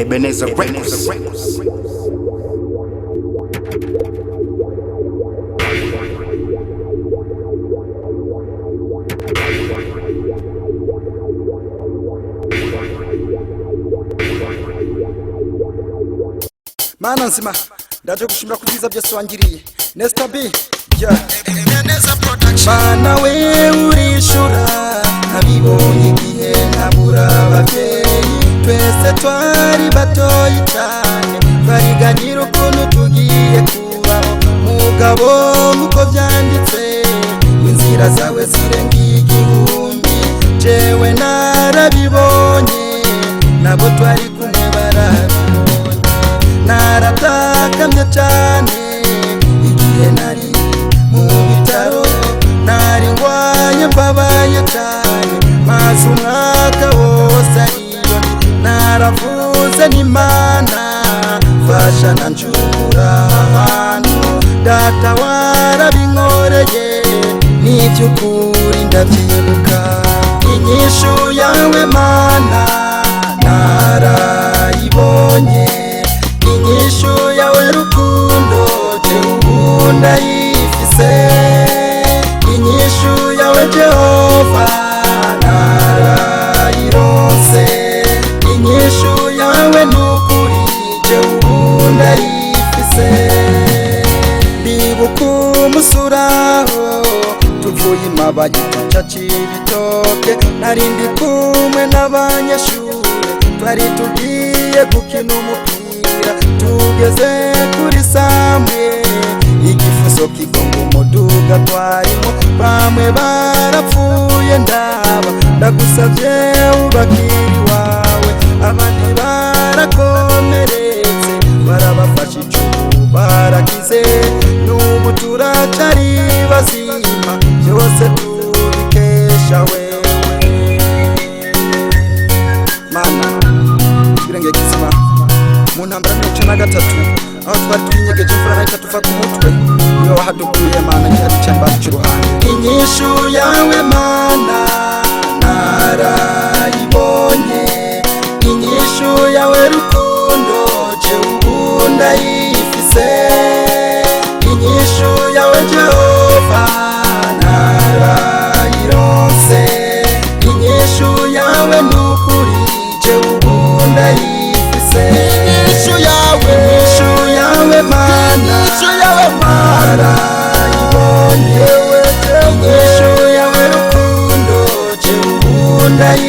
Ebenezer Records. Mana nzima, ndaje gushimira ku byiza byose wangiriye. Nesta B, yeah. Mana we urishura, nabibonye igihe ntabura ababyeyi. Twese twari batoyi cyane, twariganyira ukuntu tugiye kubaho. Mugabo nk'uko byanditse, inzira zawe zirenga igihumbi. Jewe narabibonye, nabo twari kumwe barabibonye. Naratakamye cyane igihe nari mu bitaro, nari ngwaye mbabaye cyane, maze umwaka wose ariyo naravuze n'Imana fasha nanjura ahantu data warabinkoreye, n'iby'ukuri ndabyibuka. Inyishu yawe Mana narayibonye, inyishu yawe rukundo jewe ndayifise, inyishu yawe Jehova narayironse, inyishu yawe nukuri jewe ndayifise. Ndibuka umusuraho tuvuye imabayi tuca Cibitoke, nari ndi kumwe n'abanyeshure, twari tugiye gukina umupira. Tugeze kuri samwe, igifuso kigonga umuduga twarimo, bamwe barapfuye. Ndaba ndagusavye ubakiri wawe, abandi barakomeretse, barabafasha icumu barakize, n'ubu turacari bazima, byose tubikesha wewe Mana. Ibirenge kizima mu ntambara 93, aho twari twinyegeje imvura nayo itatuva ku mutwe, niwe wahadukuye Mana, cyari cyambaye cy'uruhande. Inyishu yawe Mana narayibonye, inyishu yawe rukundo jewe ubu ndayifise, inyishu yawe Jehova narayironse, inyishu yawe nukuri jewe ubu ndayifise. Inyishu yawe, inyishu yawe Mana, inyishu yawe Mana narayibonye, inyishu yawe rukundo jewe ubu ndayifise.